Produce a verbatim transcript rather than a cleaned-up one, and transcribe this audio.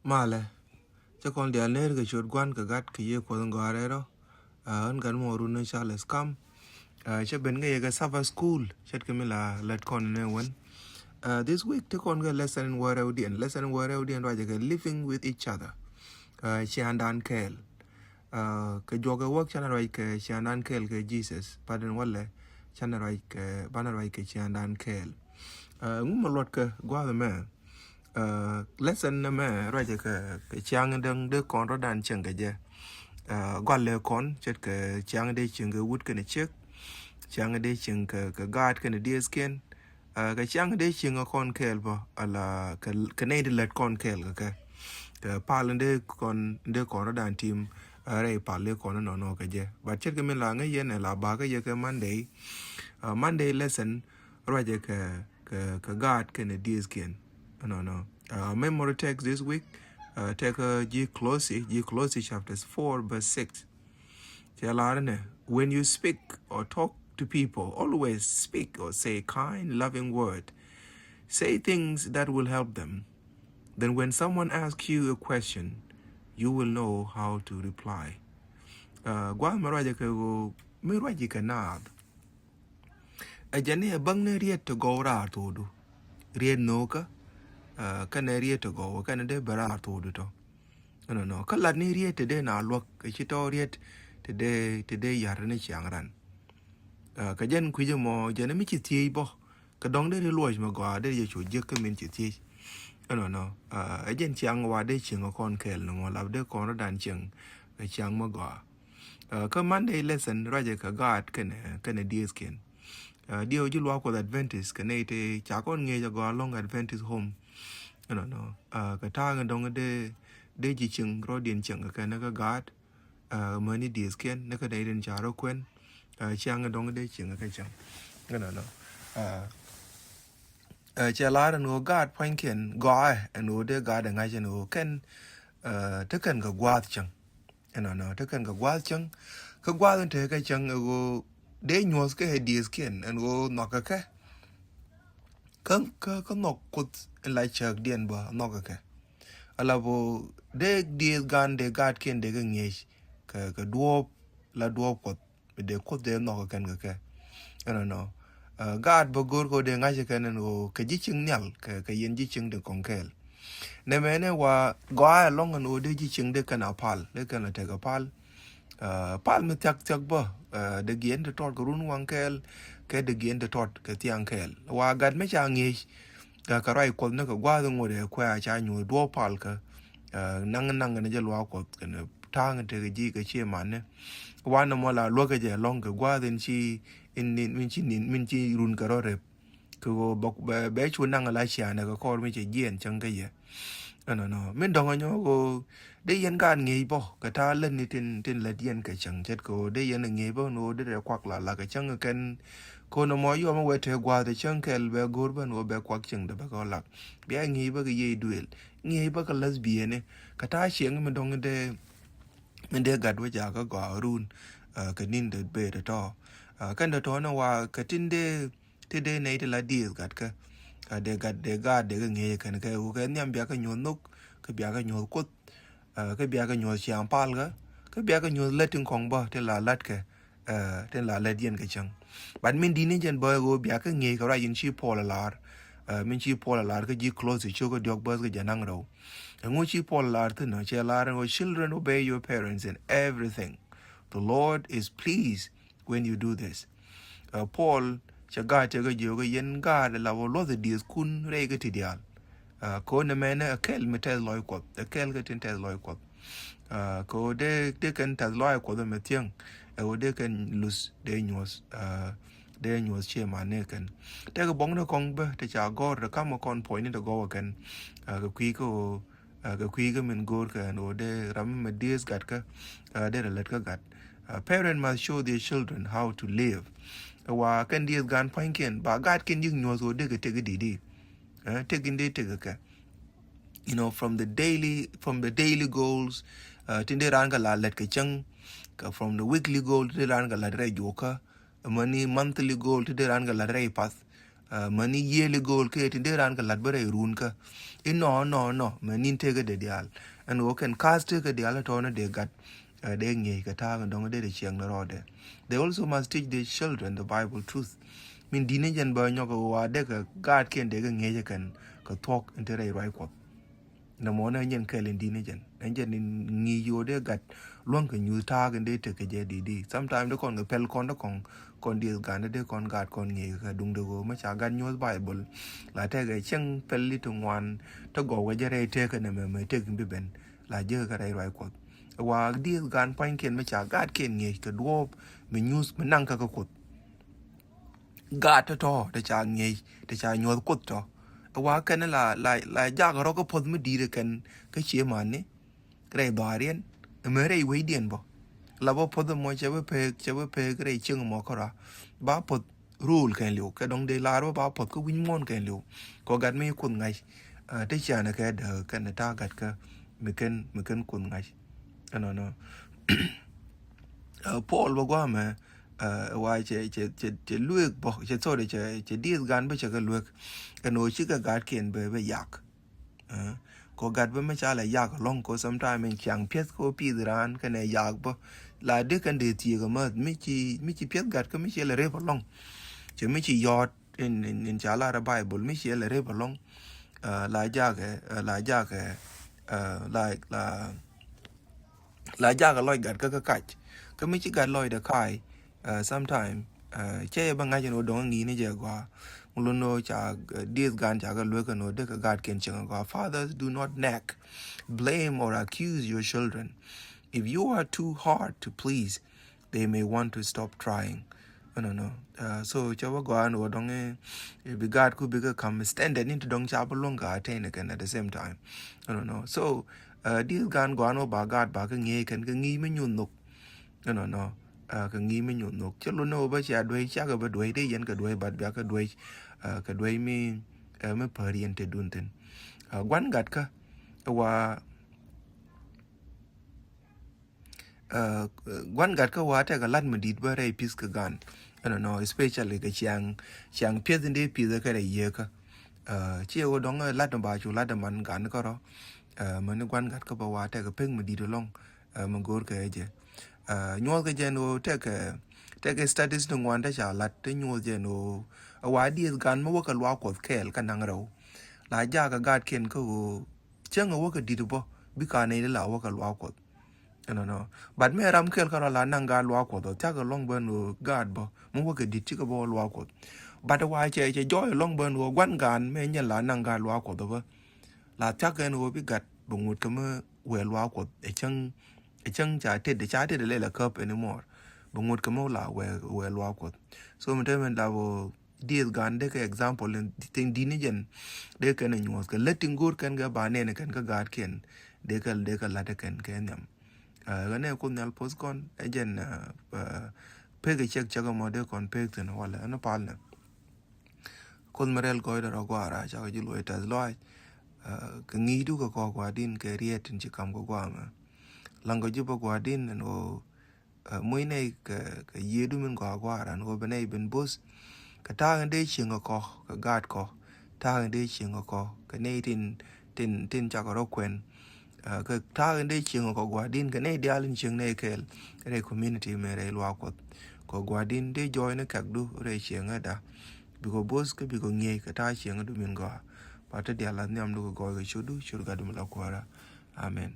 Malɛ, cä kɔn diaal ner kɛ ciöt Gua̱n kɛ Gat kɛ Yiëë Kuɔth in gɔaa rɛl rɔ. Ɣän gat mɔ run ni Charles Kam. Cä ben kɛ yɛ kɛ Sabbath School ce̱tkɛ mi la lät kɔn ni wän. This week ti kɔn kɛ lesson in wä rɛwdiɛn, lesson in wä rɛwdiɛn ruacɛ kɛ living with each other. Ciaaŋdan kɛɛl. Kɛ juɔk kɛ wäk canɛ ruac kɛ ciaaŋdan kɛɛl kɛ Jesus, but in walɛ canɛ ruac kɛ, banɛ ruac kɛ ciaaŋdan kɛɛl. Ŋu mɛ luɔt kɛ gua̱a̱th mɛ. Lesson nɛ mɛ ruacɛ kɛ, kɛ ciaŋ däŋ dee kɔn rɔ̱dan cieŋ kɛ jɛ. Gua̱lɛ kɔn ce̱tkɛ ciaŋ dee cieŋ kɛ wut kɛnɛ ciek, ciaŋ dee cieŋ kɛ, kɛ gaat kɛnɛ diëëthkiɛn. Kɛ ciaŋ dee cieŋ kɛ kɔn kɛɛl bä ala kɛ, kɛ nɛy ti lät kɔn kɛɛl kɛ kɛ. Kɛ pal dee kɔn, dee kɔn rɔ̱dan tim rɛy pal dee kɔn nɔnɔ kɛ jɛ. But ce̱tkɛ min la ŋäc yɛn ɛ la bakä yɛ kɛ Monday. Monday lesson ruacɛ kɛ, kɛ, kɛ gaat kɛnɛ diëëthkiɛn. Ɛnɔnɔ. Memory text this week, tekɛ ji̱ Colosi, ji̱ Colosi chapter four verse six. Cɛ lar nɛ, when you speak or talk to people, always speak or say kind, loving word. Say things that will help them. Then when someone asks you a question, you will know how to reply. Gua̱a̱th mɛ ruacɛ kɛ ɣöö mi ruac ji̱ kɛ naath. Ɛ jɛn ni ɛ bäŋni riet ti gɔw raar thokdu. Riet nhökä kɛnɛ riet ti gɔw kɛnɛ dee bɛ raar thokdu tɔ. Ɛnɔnɔ kä lat ni riet ti dee na luäk kɛ ci tɔ riet ti dee, ti dee yar ni ciaŋ ran. Kɛ jɛn kui̱c ɛmɔ jɛn mi ci thiec bä kɛ dɔŋ dee ri luɔc mɛ gɔaa dee yɛ cu jiäk kä min ci thiec. Ɛnɔnɔ ɛ jɛn ciaŋ wa dee cieŋ kɔn kɛɛl ni mɔ lap dee kɔn rɔ̱dan cieŋ kɛ ciaŋ mɛ gɔaa. Kä Monday lesson ruacɛ kɛ gaat kɛnɛ, kɛnɛ diëëthkiɛn. Diɛw ji̱ luaak Kuɔth Adventist kɛ nɛy ti ca kɔn ŋi̱eec agɔaa lɔ̱ŋ Adventist home. Ɛnɔnɔ kɛ ta̱a̱ŋ dɔ̱ŋ dee, dee ji̱ cieŋ rɔ̱diɛn cieŋ kɛ kɛn kä gaat. Mäni diëëthkiɛn ni kä nɛy tin ca rɔ kuɛn. Ciaŋ dɔ̱ŋ dee cieŋ kɛ cieŋ. Ɛnɔnɔ cɛ lar ɛn ɣöö gaat pua̱nykiɛn gɔaaɛ ɛn ɣöö dee gaat ɛ ŋa̱c ɛn ɣöö kɛn te kɛn kɛ gua̱a̱th cäŋ. Ɛnɔnɔ te kɛn kɛ gua̱a̱th cäŋ. Kä gua̱a̱th in tekɛ cäŋ ɛ ɣöö dee nyuɔ̱th kɛ ɛ diëëthkiɛn ɛn ɣöö nhɔakɛ kɛ. Kä, kä, kä nhɔk Kuoth in la cääkdiɛn bä nhɔakɛ kɛ. Ala bä dee diëëth gan dee gaatkiɛn dee kɛ ŋi̱eec kɛ, kɛ duɔ̱ɔ̱p la duɔ̱ɔ̱p Kuɔth. Bi dee Kuoth dee nhɔk kɛn kɛ kɛ. Ɛnɔnɔ gaat bä go̱o̱r kɛ ɣöö dee ŋa̱c kɛn ɛn ɣöö kɛ ji̱ cieŋ nhial kɛ, kɛ yɛn ji̱ cieŋ dee kɔŋ kɛɛl. Nɛmɛ nɛ wa gɔaa ɛlɔ̱ŋ ɛn ɣöö dee ji̱ cieŋ dee kɛn a pal, dee kɛn a tekɛ pal. Pal mi thiak thiak bä dee giɛn ti tɔt kɛ run waŋ kɛɛl kɛ dee giɛn ti tɔt kɛ thiaŋ kɛɛl. Wa gat mi ca ŋi̱eec kɛ ruac Kuɔth ni kɛ gua̱a̱th in ŋot ɛ kuɛ a ca nyuɔ̱th duɔ̱ɔ̱p pal kä naŋ naŋ kɛn jɛ luaak Kuɔth kɛn ta̱a̱ŋ tekɛ ji̱ kɛ cie manni. Wanɛ mɔ la luäk kɛ jɛ lɔ̱ŋ kɛ gua̱a̱th in ci, in, in, min ci, in, min ci run kɛ rɔ rep. Kɛ ɣöö bɛ, bɛ, bɛ cu naŋ la ciaanɛ kɛ kɔr mi cɛ jiɛɛn cäŋ kä yɛ. Ɛnɔnɔ min dɔ̱ŋ anyɔ ɣöö dee yɛn gaat ŋi̱eec bä kɛ ta̱a̱ lät ni tin, tin lät yɛn kɛ cäŋ ce̱tkɛ ɣöö dee yɛn ŋi̱eec bä ni ɣöö dee rɛ kuak la la kɛ cäŋ kɛn. Kɛ ɣöö nɔmɔ yuɔmɛ wee te gua̱a̱th cäŋ kɛl bɛ go̱o̱r bä ni ɣöö bɛ kuak cieŋ dee bɛ kɛ ɣä lak. Bia ŋi̱eec bä kɛ yiëë duëël. Ŋi̱eec bä kɛ läth bieyni kɛ ta̱a̱ cieŋ mi dɔ̱ŋ dee, mi dee gat wä jakä gɔaa run. Kɛ ni̱n dee bëë tɔ̱tɔ̱ kɛn tɔ̱tɔ̱ ni wa kɛ tin dee, ti dee nɛy ti la dieth gat kä. Dee gat, dee gaat dee kɛ ŋi̱eec kɛn kɛ wä kɛ nhiam bia kɛ nyuɔ̱th nhök kɛ bia kɛ nyuɔ̱th Kuoth. Kɛ bia kɛ nyuɔ̱th ciaŋ pal kä kɛ bia kɛ nyuɔ̱th lät tin kɔŋ bä ti la la̱t kɛ. Tin la lät yɛn kɛ cäŋ. But min di̱t ni jɛn bä ɣöö bia kɛ ŋi̱eec kɛ ruac in ci Paul a lar. Min ci Paul a lar kä ji̱ Colosi cio̱k kä diɔ̱k bäth kɛ jɛ naŋ rɛw. Ɛŋu ci Paul a lar thi̱n ɔ? Cɛ lar ɛn ɣöö, children, obey your parents in everything. The Lord is pleased when you do this. Paul cɛ gaat cɛ kɛ jiök ɛ yɛn gaat ɛ la wä luɔth ɛ diethkun rɛy kä ti diaal. Kɛ ɣöö nɛmɛnɛ ɛ kɛl mi tɛth lɔc Kuɔth, ɛ kɛl kä tin tɛth lɔc Kuɔth. Kɛ ɣöö dee, dee kɛn tɛth lɔc Kuɔth ɛmɛ thiäŋ ɛ ɣöö dee kɛn luth dee nyuɔ̱th, dee nyuɔ̱th cie mani kɛn. Tekɛ buɔ̱ŋni kɔŋ bä ti ca gɔ̱r ti ka̱m ɛ kɔn puɔ̱nyni ti gɔw ɛ kɛn. Kɛ kui̱ kä ɣöö kɛ kui̱ kä min go̱o̱r kɛ ɛn ɣöö dee ram mi dieth gat kä dee rɛ lät kä gat. Parent must show their children how to live. Ɛ wa kɛn dieth gan pua̱nykiɛn ba gatkiɛn yik nyuɔ̱th ɣöö dee kɛ tek i̱ di̱t i̱ tek in dee tek kɛ. You know, from the daily, from the daily goals, tin dee raan kɛ la lät kɛ cäŋ. From the weekly goal tin dee raan kɛ la rɛy juɔkä. Amäni monthly goal ti dee raan kɛ la̱t rɛy path. Mäni yiëëli go̱o̱l kɛ tin dee raan kɛ la̱t bä rɛy ruun kä. Inɔ nɔ nɔ mɛ nin tekä dee diaal. Ɛn ɣöö kɛn ka̱a̱th tekä diaal tɔ̱ ni dee gat. Dee ŋi̱eec kɛ ta̱a̱ kɛ dɔ̱ŋ dee dee ciɛŋ ni rɔɔdɛ. They also must teach their children the Bible truth. Min di̱t ni jɛn bä nyɔk ɣöö wa dee kɛ gaatkiɛn dee kɛ ŋi̱eec kɛn kɛ thuɔ̱k in te rɛy ruac Kuɔth. Nɛ mɔ nɛ nyɛn kɛl in di̱t ni jɛn ɛn jɛn in ŋi̱i̱c yo̱o̱ dee gat luäŋ kɛ nyuuth ta̱a̱ kɛn dee tek kɛ jɛ di̱t di̱t. Sometimes dee kɔn kɛ pɛl kɔn dee kɔn kɔn dieth gan dee kɔn gaat kɔn ŋi̱eec kɛ duŋdɛ ɣöö mɛ ca gat nyuɔ̱th Bible. La tekɛ cieŋ pɛl li ti ŋuan te gɔw kɛ jɛ rɛy tekɛ nɛ mɛ mɛ tek in bi ben. La jek kɛ rɛy ruac Kuɔth. Ɛ wa dieth gan pua̱nykiɛn mɛ ca gaatkiɛn ŋi̱eec kɛ duɔɔp mi nyuuth mi naŋ kä kä Kuoth. Gaat tɔ̱tɔ̱ te ca ŋi̱eec te ca nyuɔ̱th Kuoth tɔ̱. Ɛ wa kɛn la la la jak rɔ kä puɔ̱th mi di̱i̱t kɛn kä cie mani. Rɛy dhɔaariɛn ɛmɛ rɛy wecdiɛn bä. La bä puɔ̱th ɛmɔ cɛ bä peek cɛ bä peek rɛy cieŋ ɛmɔ kärɔa. Ba puɔ̱th rule kɛn liw kɛ dɔ̱ŋ dee lar bä ba puɔ̱th kä wi̱ny muɔ̱ɔ̱n kɛn liw. Kɔ gat mi Kuoth ŋa̱c. Te cianɛ kɛ dääk kɛn ta̱a̱ gat kä mi kɛn mi kɛn Kuoth ŋa̱c. Ɛnɔnɔ. Paul bä guamɛ wa cɛ cɛ cɛ cɛ luek bä cɛ thɔt cɛ cɛ dieth gan bä cɛ kɛ luek. Ɛn ɣöö cikɛ gatkiɛn bɛ bɛ yak. Kɔ gat bä mi ca lɛ yak alɔŋ kɔ sometime in ciaŋ piɛth kɔ piith raan kɛnɛ yak bä. La dee kɛn dee thiek amäth mi ci mi ci piɛth gat kä mi ci lɛ rep alɔŋ. Cɛ mi ci yɔɔt in in in ca lar Bible mi ci lɛ rep alɔŋ. La jakɛ la jakɛ la la la jakɛ lɔc gat kä kä kac. Kä mi ci gat lɔcdɛ kac. Sometime cɛ yɛ bä ŋa̱c ɛn ɣöö dɔ̱ŋ aŋi̱i̱ni jɛ gɔaa. Ŋulun ɣöö ca dieth gan ca kɛ luek ɛn ɣöö dee kɛ gatkiɛn cieŋ agɔaa. Fathers, do not nag, blame or accuse your children. If you are too hard to please, they may want to stop trying. Ɛnɔnɔ. So cɛ bä gɔaa ɛn ɣöö dɔ̱ŋ bi gaatku bikɛ ka̱m standard ni ti dɔ̱ŋ ca bä luäŋ kɛ attain kɛn at the same time. Ɛnɔnɔ. So dieth gan gɔaa ɛn ɣöö ba gaat ba kɛ ŋi̱eec kɛn kɛ ŋi̱i̱c mi nyuth nhok. Ɛnɔnɔ. Kɛ ŋi̱i̱c mi nyuth nhok cɛ lun ni ɣöö bä cia duec cakɛ bä duec dee yɛn kɛ duec bat biakɛ duec. Kɛ duec mi mi päär yɛn te dun thi̱n. Gua̱n gatkä wa gua̱n gat kä wa tekɛ lat mi di̱t bä rɛy pi̱th kɛ gan. Ɛnɔnɔ especially kɛ ciaŋ ciaŋ pi̱th in dee pi̱th kɛ rɛy yieekä. Ciɛ wä dɔŋ lat mi ba cu lat man gan kärɔ. Mäni gua̱n gat kä bä wa tekɛ pek mi di̱t ɛlɔŋ. Mi go̱o̱r kɛ jɛ nyuɔth kɛ jɛn ɣöö tekɛ tekɛ studies ni ŋuan te ca lat te nyuɔth jɛn ɣöö a wa dieth gan mi wä kɛ luaak Kuɔth kɛɛl kä naŋ rɛw. La jakɛ gaatkiɛn kä ɣöö cäŋ a wä kɛ di̱t bä bi ka nɛy di la wä kɛ luaak Kuɔth. Ɛnɔnɔ. But mi ram kɛl kärɔ la naŋ gaat luaak Kuɔth ɔ thiak ɛlɔŋ bä ɛn ɣöö gaat bä mi wä kɛ di̱t cikɛ bä wä luaak Kuɔth. But wa cɛ cɛ jɔɔc ɛlɔŋ bä ɛn ɣöö gua̱n gaan mi nyɛn la naŋ gaat luaak Kuɔth ɔ bä. La thiak ɛn ɣöö bi gat bɛ ŋut kä mi wɛɛ luaak Kuɔth ɛ cäŋ ɛ cäŋ ca tet ca tet ɛ lɛl ɛ käp anymore. Bɛ ŋut kä mi la wɛɛ wɛɛ luaak Kuɔth. So mi te mi la bä dieth gan dee kɛ example in thing di̱t ni jɛn dee kɛn ɛ nyuɔth kɛ lät tin go̱o̱r kɛn kɛ ba nɛn kɛn kä gaatkiɛn dee kɛ dee kɛ la̱t kɛn kɛ nhiam. Ɣän ɛ Kuoth Nhial poth kɔn ɛ jɛn pek ɛ cɛk cɛk ɛmɔ dee kɔn pek thi̱n walɛ ɛn pal nɛ. Kuoth mi rɛl gɔɔydɛ rɔ gua̱a̱ra cakɔ ji̱ luɔc tɛth lɔaac. Kɛ ŋi̱i̱cdu kɛ kɔk gua̱a̱din kɛ riɛt tin ci kam kɛ gua̱a̱mɛ. Laŋkɔ ji̱ bä gua̱a̱din ɛn ɣöö muc nɛy kɛ kɛ yiëëdu min gɔaa gua̱a̱ra ɛn ɣöö bɛ nɛy ben bo̱th. Kɛ ta̱a̱ in dee cieŋ kɛ kɔ kɛ gaat kɔ ta̱a̱ in dee cieŋ kɛ kɔ kɛ nɛy tin tin tin cakɔ rɔ kuɛn. Kɛ ta̱a̱ in dee cieŋ kɔ gua̱a̱din kɛ nɛy diaal in cieŋ nɛy kɛɛl rɛy community mɛ rɛy luaak Kuɔth. Kɔ gua̱a̱din dee jɔɔy ni kɛkdu rɛy cieŋ ɛ da. Bikɔ bo̱th kä bikɔ ŋi̱eec kɛ ta̱a̱ cieŋ ɛ du min gɔaa. Ba te diaal la nhiamdu kɛ gɔɔy kɛ cutdu cut gatdu mi la kuäärä. Amen.